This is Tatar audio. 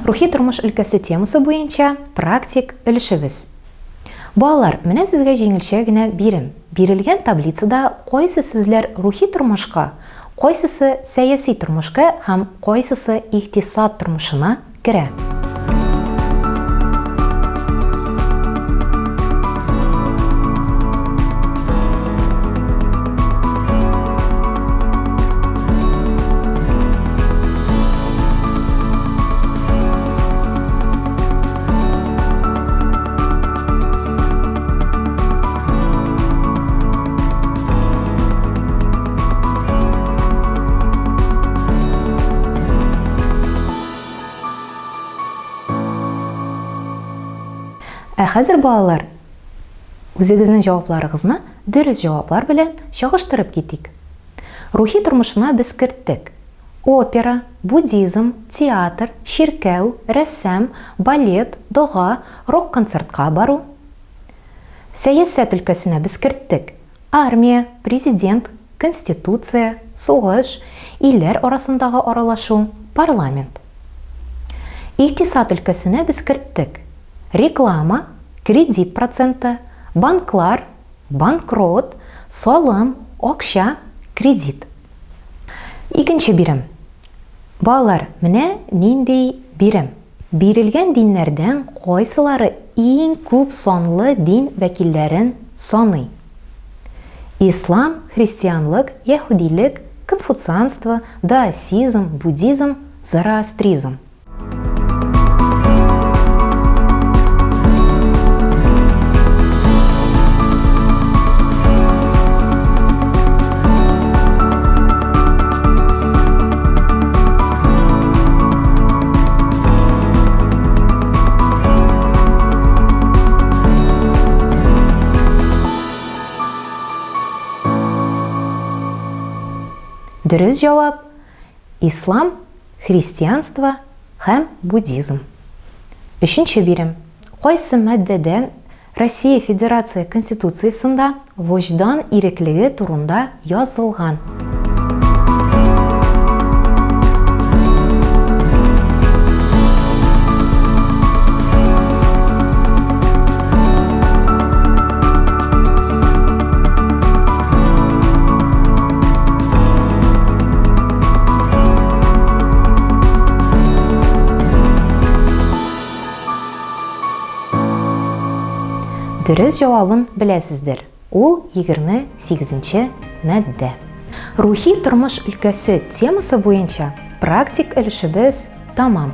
Рухи тормыш өлкәсе темасы буенча практик өлешебез. Балалар, менә сезгә җиңелчә генә бирем. Бирелгән таблицада кайсы сүзләр рухи тормышка, кайсысы сәяси тормышка һәм кайсысы икътисад тормышына керә? Ә хәзер, балалар, үзегезнең җавапларыгызны дөрес җаваплар белән чагыштырып китик. Рухи тормышына без керттек. Опера, буддизм, театр, чиркәү, рәссам, балет, дога, рок-концертка бару. Сәясәт өлкәсенә без керттек. Армия, президент, конституция, сугыш, илләр арасындагы аралашу, парламент. Икътисад өлкәсенә без керттек. Реклама, кредит проценты, банклар, банкрот, салым, акча, кредит. Икенче бирем. Балалар, менә нинди бирем. Бирелгән диннәрдән кайсылары иң күп санлы дин вәкилләрен саный? Ислам, христианлык, яһүдилек, конфуцианство, даосизм, буддизм, зороастризм. Дөрес җавап, Ислам, христианство һәм буддизм. Өченче бирем. Кайсы маддәдә Россия Федерация Конституциясендә воҗдан иреклеге турында язылган? Дөрес җавабын беләсездер. Ул 28 нче маддә. Рухи тормыш өлкәсе темасы буенча практик өлешебез тәмам.